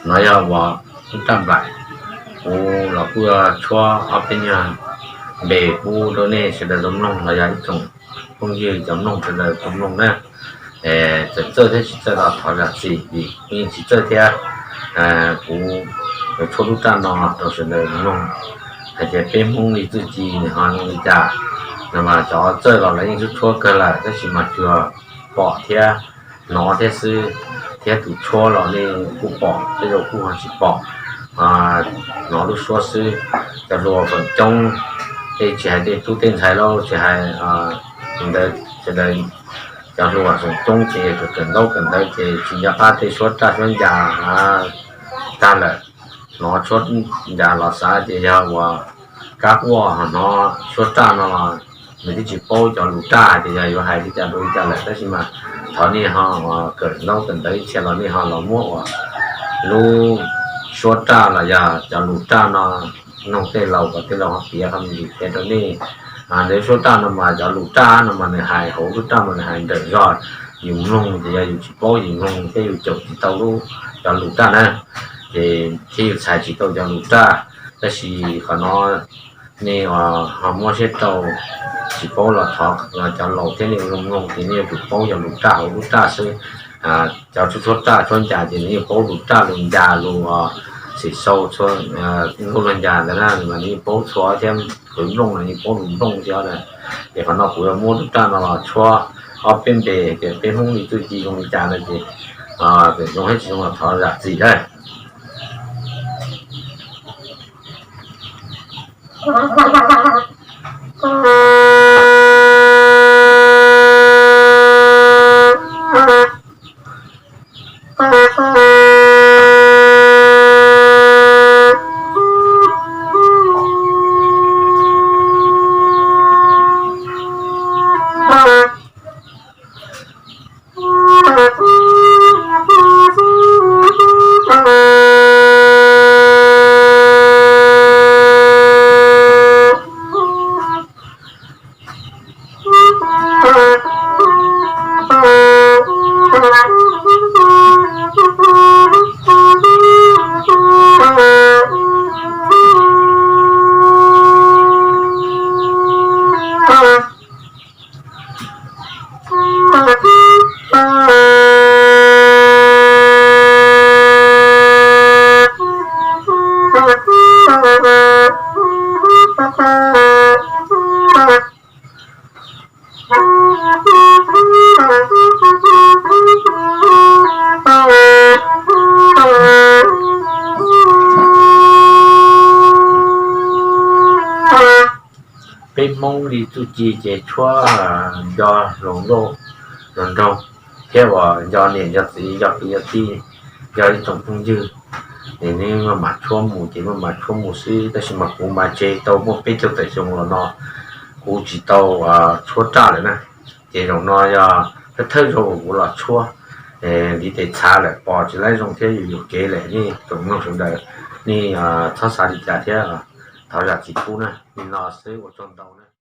No yog uas lub raj nplaim, kuv los kuj tshuab ob peb nyuag npe pub rau nej sawv daws tau mloog los yog ib tsoom phooj ywg cov mloog sawv daws tau mloog na. Txawm txawj thiab tsis txawj los thov zam txim vim yeej tsis txawj thiab. Kuv yuav tshuab lub raj no rau sawv daws mloog hais tias peb Hmoob li txuj ci nws ho zoo li cas. No mas cov txawj los lawv yeej tshuab tshuab kawg lawm tab sis mas tsuas pom thiab hnov thiab xwb, thiab tus tshuab los nej kuj pom tej zaum kuj ho tsis pom, hnov lub suab xwb. Cov hluas feem coob, tej tsis hais tej tub tej ntxhais lauj, tsis hais ntawd sawv daws, cov hluas feem coob ces kawm ntaub kawm ntawv ces tsis nco qab tej suab raj suab ncas tag lawm. Hnov suab ncas los xav tias yog uas kab quaj, ho hnov suab raj no los nws twb tsis paub cov lus raj tias yog yuav hais li cas rau li cas lawm. Tab sis mas thov nej ho kawm ntaub kawm ntawv ib txhia los nej ho los muab uas lub suab raj los yog cov lus raj no noog tej laus kom tej laus ho piav qhov me ntsis qhia rau nej. Ntawd suab raj no mas cov lus raj no mas nws hais hauv lub raj mas nws hais nrawm zog, yus mloog ces yog yus tsis paub yus mloog thiab yus caum tsis tau lub, cov lus raj na, ces thiab yus txhais tsis tau cov lus raj. Tab sis qhov no nej ho muab siab rau, tsis paub los thov cov laus thiab nej ua zoo mloog ces nej yuav tsum paub cov lus raj hauv lub raj xwb. Cov tshuab tshuab raj tshuab ncas ces nws yeej paub lus raj lus ncas lus xim xau, lub lus ncas ntawd na mas nws yeej paub txhua thiab, qhwv nplooj los yeej paub lus nplooj thiab na. Ces qhov no kuv yuav muab lub raj no los tshuab ob peb npe tias peb Hmoob li txuj ci zoo li cas no ces txawm zoo thiab tsis zoo los thov zam txim na. Peb Hmoob li txuj ci ces tshuab nco hluas nkauj hluas nraug thiab uas nco niam nco txiv nco kwv nco tij, nco ib tsoom phooj ywg, es nws maj mam tshuab mus ces maj mam tshuab mus xwb, tab sis mas kuv mas tseg tau muaj peb caug tawm xyoo los no kuv tsis tau tshuab raj lawm na. Ces zaum no yog thawj thawj zaug uas kuv los tshuab, li tes txhav lawm pom tsis laib zoo thiab yus yuam kev lawm, nej tsoom mloog sawv daws nej txhob xav li cas thiab thov zam txim pub na. Li no xwb, ua tsaug ntau na.